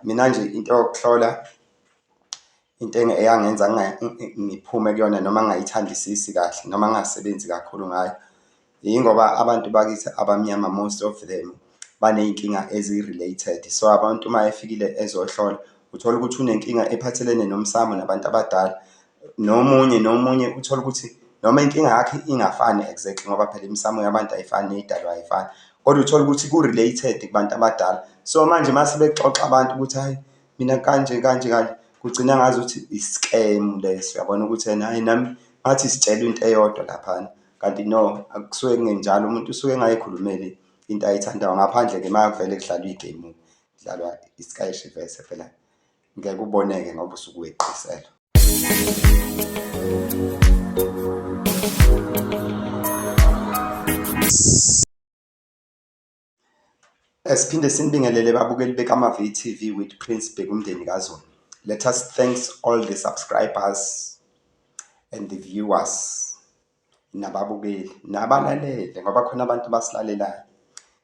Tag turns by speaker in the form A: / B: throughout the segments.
A: Mina nje into yokuhlola into eyangenza ngiphume kuyona noma ngingayithandisisi kahle noma ngingasebenzi kakhulu ngayo, yingoba abantu bakithi abamnyama most of them baney'nkinga ezi-related. So abantu uma efikile ezohlola uthole ukuthi unenkinga ephathelene nomsamo nabantu abadala, nomunye nomunye uthole ukuthi noma inkinga yakhe ingafani exactly ngoba phela imisamo yabantu ayifani ney'dalwa ayifani, kodwa uthole ukuthi ku-related kubantu abadala. So manje mase bexoxa abantu ukuthi hhayi mina kanje kanje kanje, kugcina ngazuthi i-scam leso, uyabona ukuthi ena hhayi nami ngathi sitshelwa into eyodwa laphana, kanti no akusuke kungenjalo umuntu usuke engay'khulumeli into ayithandayo ngaphandle-ke uma vele kudlalwa igemu, kudlalwa isikeshi vese phela ngeke uboneke ngoba usuke weqiselwa. Siphinde sinibingelele babukeli beKamavi TV with Prince Bhekumndeni kaZulu. Let us thanks all the subscribers and the viewers nababukeli nabalalele ngoba khona abantu abasilalelayo.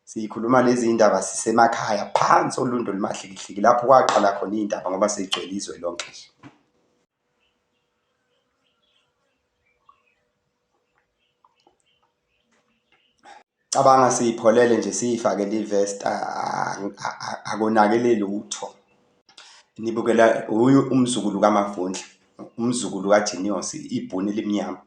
A: Sikhuluma lezi ndaba sisemakhaya phansi oLundi olumahlikihliki lapho kwaqala khona iy'ndaba ngoba seyigcwele izwe lonke nje. Cabanga siy'pholele nje siy'fakele i-vest akonakele lutho. Nibukela uye umzukulu kaMavundla, umzukulu kaJinyosi, ibhunu elimnyama.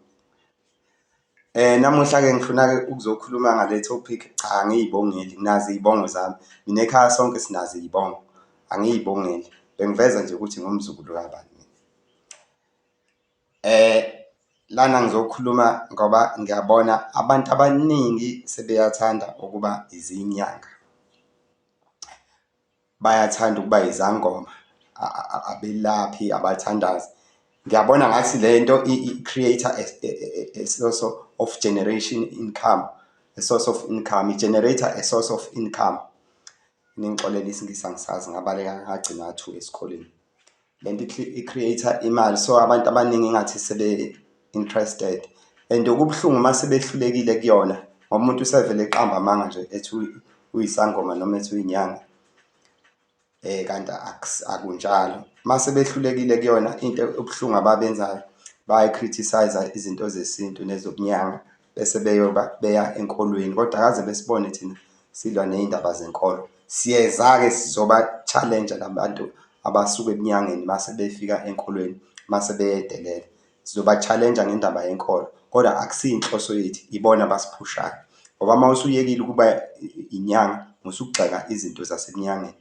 A: Namuhla-ke ngifuna-ke ukuzokhuluma ngale topic, cha angiy'bongeli nginazo iy'bongo zami. Mina ekhaya sonke sinazo iy'bongo, angiy'bongeli bengiveza nje ukuthi ngumzukulu kabani mina. Lana ngizokhuluma ngoba ngiyabona abantu abaningi sebeyathanda ukuba izinyanga, bayathanda ukuba izangoma, abelaphi, abathandazi. Ngiyabona ngathi le nto i-create-a a source of generation income, a source of income, i-generate-a a source of income. Ningixolele isiNgisi angisazi ngabaleka ngagcina ngathuka esikoleni. Le nto i-create-a imali so abantu abaningi engathi sebe-interested and okubuhlungu uma sebehlulekile kuyona ngoba umuntu usevele eqamba amanga nje ethi uyisangoma noma ethi uyinyanga kanti akunjalo. Uma sebehlulekile kuyona into ebuhlungu ababenzayo bayayi-criticise-a izinto zesintu nezobunyanga bese beyoba beya enkolweni kodwa akaze besibone thina silwa ney'ndaba zenkolo. Siyeza-ke sizoba-challenge-a la bantu abasuka ebunyangeni mase befika enkolweni mase beyedelela. Sizoba-challenge-a ngendaba yenkolo kodwa akusiyo inhloso yethu, ibona abasiphushayo ngoba uma usuyekile ukuba inyanga usugxeka izinto zasebunyangeni.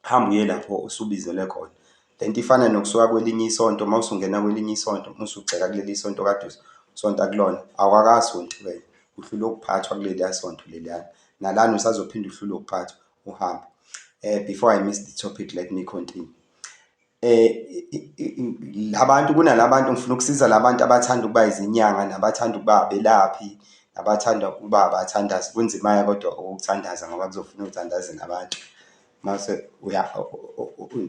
A: Hamba uye lapho osubizelwe khona. Le nto ifana nokusuka kwelinye isonto uma usungena kwelinye isonto uma usugxeka kuleli sonto okade usonta kulona, awukakasonti wena, uhlulwe ukuphathwa kuleliya sonto leliyana. Nalana usazophinde uhlulwe ukuphathwa uhambe. Before I miss the topic, let me continue. Labantu kunalabantu ngifuna ukusiza labantu abathanda ukuba izinyanga nabathanda ukuba abelaphi nabathanda ukuba abathandazi. Kunzima-ke kodwa ukuthandaza ngoba kuzofuna uthandaze nabantu mase uya,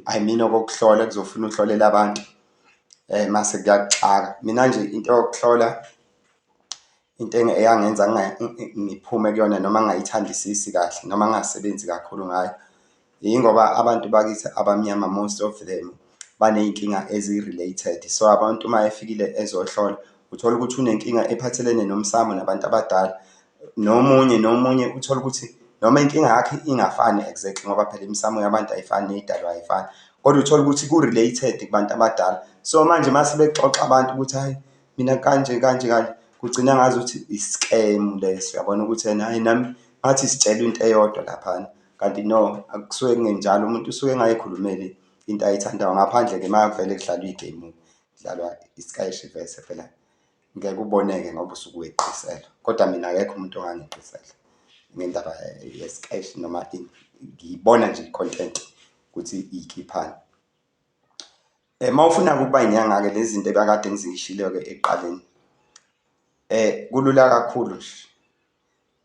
A: I mean okokuhlola kuzofuna uhlolele abantu mase kuyakuxaka. Mina nje into yokuhlola into eyangenza ngiphume kuyona noma ngingayithandisisi kahle noma ngingasebenzi kakhulu ngayo, yingoba abantu bakithi abamnyama most of them baney'nkinga ezi-related. So abantu uma efikile ezohlola uthole ukuthi unenkinga ephathelene nomsamo nabantu abadala, nomunye nomunye uthole ukuthi noma inkinga yakhe ingafani exactly ngoba phela imisamo yabantu ayifani ney'dalwa ayifani, kodwa uthole ukuthi ku-related kubantu abadala. So manje uma sebexoxa abantu ukuthi hhayi mina kanje kanje kanje, kugcina ngazuthi i-scam leso, uyabona ukuthi ena hhayi nami ngathi sitshelwa into eyodwa laphana, kanti no akusuke kungenjalo umuntu usuke engay'khulumeli into ayithandayo ngaphandle-ke uma vele kudlalwa igemu, kudlalwa isikeshi vese phela ngeke uboneke ngoba usuke weqiselwa. Kodwa mina akekho umuntu ongangeqisela ngendaba yesikeshi noma ini, ngiyibona nje i-content ukuthi ikhiphani. Uma ufuna-ke ukuba inyanga-ke lezi zinto ebekade ngizishilo-ke ekuqaleni, kulula kakhulu nje.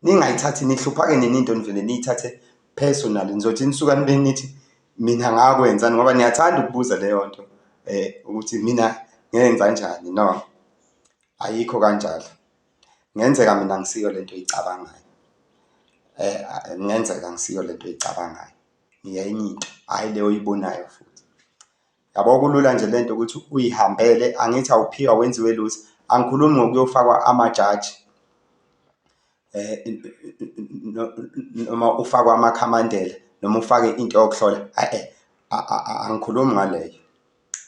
A: Ningayithathi nihlupha-ke nina into nivele niyithathe personal, nizothi nisuka nibe nithi mina ngakwenzani ngoba niyathanda ukubuza leyo nto ukuthi mina ngenzanjani. No, ayikho kanjalo. Kungenzeka mina angisiyo lento oyicabangayo, kungenzeka angisiyo lento oyicabangayo. Ngiyenye into, hhayi le oyibonayo futhi. Yabo kulula nje lento ukuthi uyihambele, angithi awuphiwa awenziwe lutho. Angikhulumi ngokuyofakwa amajaji noma ufakwe amakhamandela noma ufake into yokuhlola, e-e angikhulumi ngaleyo,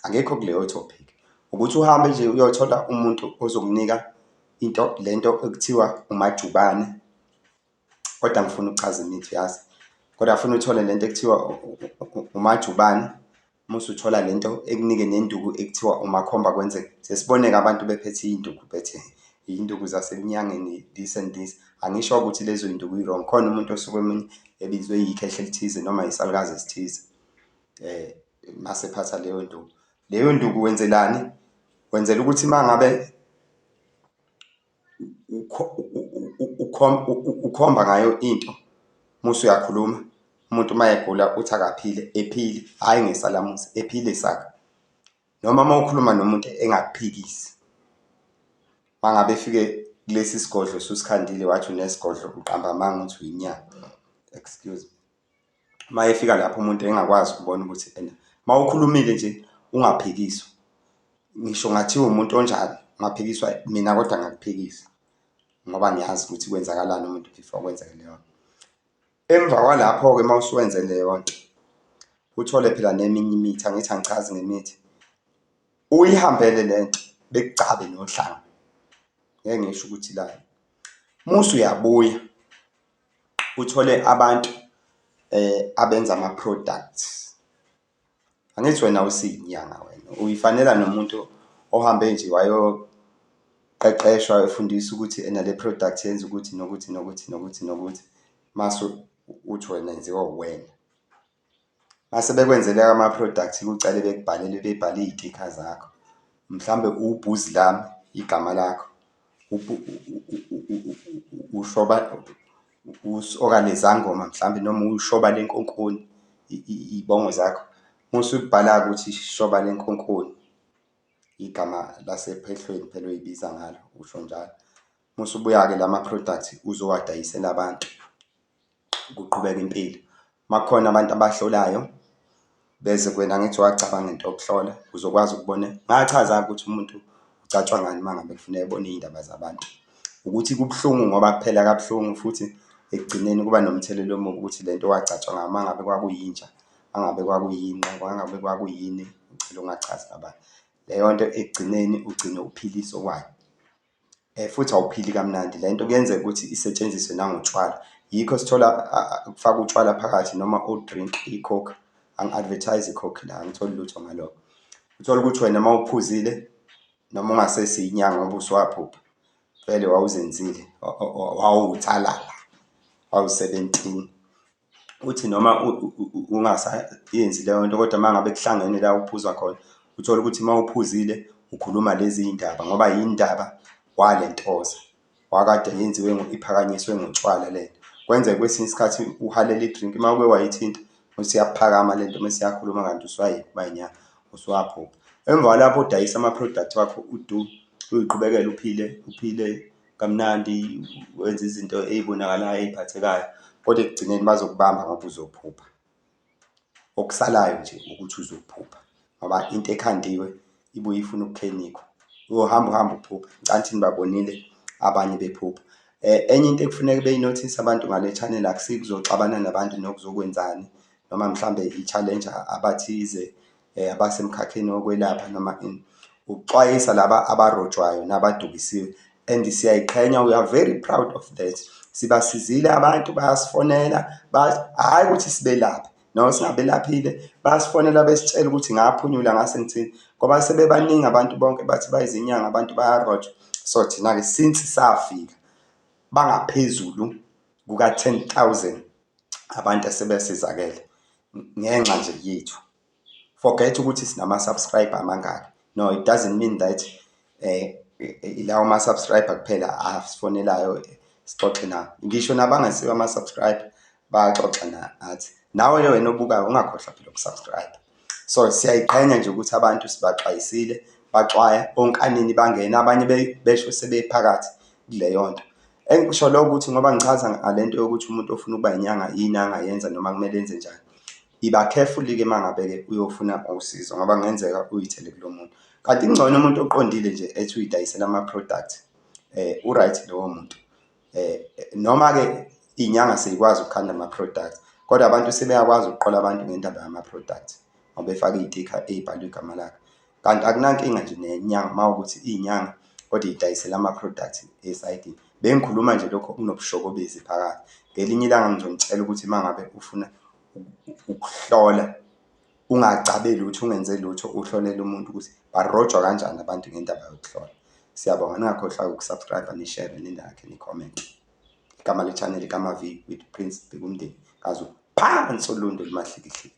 A: angikho kuleyo topic. Ukuthi uhambe nje uyothola umuntu ozokunika into lento ekuthiwa umajubane, kodwa angifuni ukuchaza imithi yazi, kodwa funa uthole lento ekuthiwa umajubane, uma usuthola lento ekunike nenduku ekuthiwa umakhomba kwenzeke. Sesibone-ke abantu bephethe iy'nduku bethe iy'nduku zasebunyangeni this and this. Angisho ukuthi lezo y'nduku i-wrong, khona umuntu osuke omunye ebizwe ikhehla elithize noma isalukazi esithize mase ephatha leyo nduku. Leyo nduku wenzelani? Wenzela ukuthi uma ngabe ukhomba ngayo into muse uyakhuluma, umuntu uma egula uthi akaphile ephile, hhayi ngesalamusi ephile saka. Noma uma ukhuluma nomuntu engakuphikisi. Uma ngabe efike kulesi sigodlo osusikhandile wathi unesigodlo uqamba amanga uthi uyinyanga, excuse me. Uma efika lapho umuntu engakwazi ukubona ukuthi ena uma ukhulumile nje ungaphikiswa, ngisho kungathiwa umuntu onjani ungaphikiswa mina kodwa ngakuphikisa ngoba ngiyazi ukuthi kwenzakalani umuntu before kwenzeke leyo nto. Emva kwalapho-ke uma usuwenze leyo nto, uthole phela neminye imithi, angithi angichazi ngemithi, uyihambele le nto bekugcabe nohlanga, ngeke ngisho ukuthi la. Musu uyabuya uthole abantu abenza ama-products. Angithi wena awusiyinyanga wena, uyifanela nomuntu ohambe nje wayoqeqeshwa efundiswa ukuthi ena le product yenza ukuthi nokuthi nokuthi nokuthi nokuthi, mase uthi wena yenziwa uwena. Mase bekwenzele ama-products kucele bekubhalele bebhale iy'tikha zakho, mhlawumbe ubhuzi lami igama lakho, ushoba usoka lezangoma mhlawumbe noma ushoba lenkonkoni iy'bongo zakho. Uma usubhala-ke ukuthi shoba lenkonkoni, igama lasephehlweni phela oy'biza ngalo usho njalo. Uma usubuya-ke lama-products uzowadayisela abantu kuqhubeka impilo. Uma kukhona abantu abahlolayo beze kuwena, angithi wacabanga into yokuhlola, uzokwazi ukubona. Ngachaza-ke ukuthi umuntu ucatshwa ngani uma ngabe kufuneka ebone iy'ndaba zabantu. Ukuthi kubuhlungu ngoba kuphela kabuhlungu futhi ekugcineni kuba nomthelela omubi ukuthi lento wagcatshwa ngayo uma ngabe kwakuyinja, uma ngabe kwakuyinqe, uma ngabe kwakuyini, ngicela ungachazi kabanzi. Leyo nto ekugcineni ugcine uphilisa okwayo futhi awuphili kamnandi. Le nto kuyenzeka ukuthi isetshenziswe nangotshwala, yikho sithola kufakwa utshwala phakathi noma o-drink i-Coke. Angi-advertise i-Coke la, angitholi lutho ngalokho. Uthole ukuthi wena uma uphuzile noma ungasesiyo inyanga ngoba usuwaphupha, vele wawuzenzile wawuthalala, wawu-seventeen. Uthi noma ungasayenzi leyo nto kodwa uma ngabe kuhlangene la okuphuzwa khona, uthole ukuthi uma uphuzile ukhuluma lezi iy'ndaba ngoba yindaba walentoza wakade yenziwe iphakanyiswe ngotshwala lento. Kwenzeka kwesinye isikhathi uhalele i-drink uma uke wayithinta mase iyaphakama lento mase iyakhuluma kanti usuwayeka ukuba inyanga usuwaphupha. Emva kwalapho udayise ama-product wakho udu uy'qhubekele uphile uphile kamnandi wenze izinto ey'bonakalayo ey'phathekayo kodwa ekugcineni bazokubamba ngoba uzophupha. Okusalayo nje ukuthi uzophupha ngoba into ekhandiwe ibuye ifune ukukhenikwa. Uyohamba uhambe uphuphe, ngicabanga ukuthi nibabonile abanye bephupha. Enye into ekufuneka beyi-notice abantu ngale channel akusikho ukuzoxabana nabantu nokuzokwenzani noma mhlambe i-challenge abathize abasemkhakheni wokwelapha noma ini, ukuxwayisa laba abarojwayo nabadukisiwe and siyayiqhenya, we are very proud of that. Sibasizile abantu bayasifonela hhayi ukuthi sibelaphe noma singabelaphile, bayasifonela besitshela ukuthi ngaphunyula ngase ngithini ngoba sebebaningi abantu bonke bathi bayizinyanga abantu bayarojwa. So thina-ke since safika bangaphezulu kuka-10 000 abantu asebesizakele ngenxa nje yethu. Forget ukuthi sinama-subscriber amangaki, no it doesn't mean that ilawo ma-subscriber kuphela asifonelayo sixoxe nawo. Ngisho nabangasiwo ama-subscriber bayaxoxa nathi. Nawe wena obukayo ungakhohlwa phela uku-subscribe. So siyayiqhenya nje ukuthi abantu sibaxwayisile, baxwaya onkanini bangena abanye besho sebephakathi kuleyo nto. Engikusho lokho ukuthi ngoba ngichaza ngale nto yokuthi umuntu ofuna ukuba inyanga yini angayenza noma kumele enze njani. Iba careful-ke uma ngabe-ke uyofuna usizo ngoba kungenzeka uy'thele kulo muntu. Kanti kungcono umuntu oqondile nje ethi uyidayisela ama-product u-right lowo muntu. Noma-ke iy'nyanga sey'kwazi ukukhanda ama-products kodwa abantu sebeyakwazi ukuqola abantu ngendaba yama-products ngoba efaka iy'tikha ey'bhalwe igama lakhe. Kanti akunankinga nje nenyanga uma kuwukuthi iy'nyanga kodwa iy'dayisela ama-products esayidini. Bengikhuluma nje lokho okunobushokobezi phakathi. Ngelinye ilanga ngizonitshela ukuthi uma ngabe ufuna ukuhlola ungacabi lutho, ungenze lutho uhlolele umuntu ukuthi barojwa kanjani abantu ngendaba yokuhlola. Siyabonga, ningakhohlwa uku-subscribe-a, ni-share, ni-like, ni-comment. Igama le-channel igama V with Prince Bhekumndeni kaZulu. Phansi Olundi olumahlikihliki.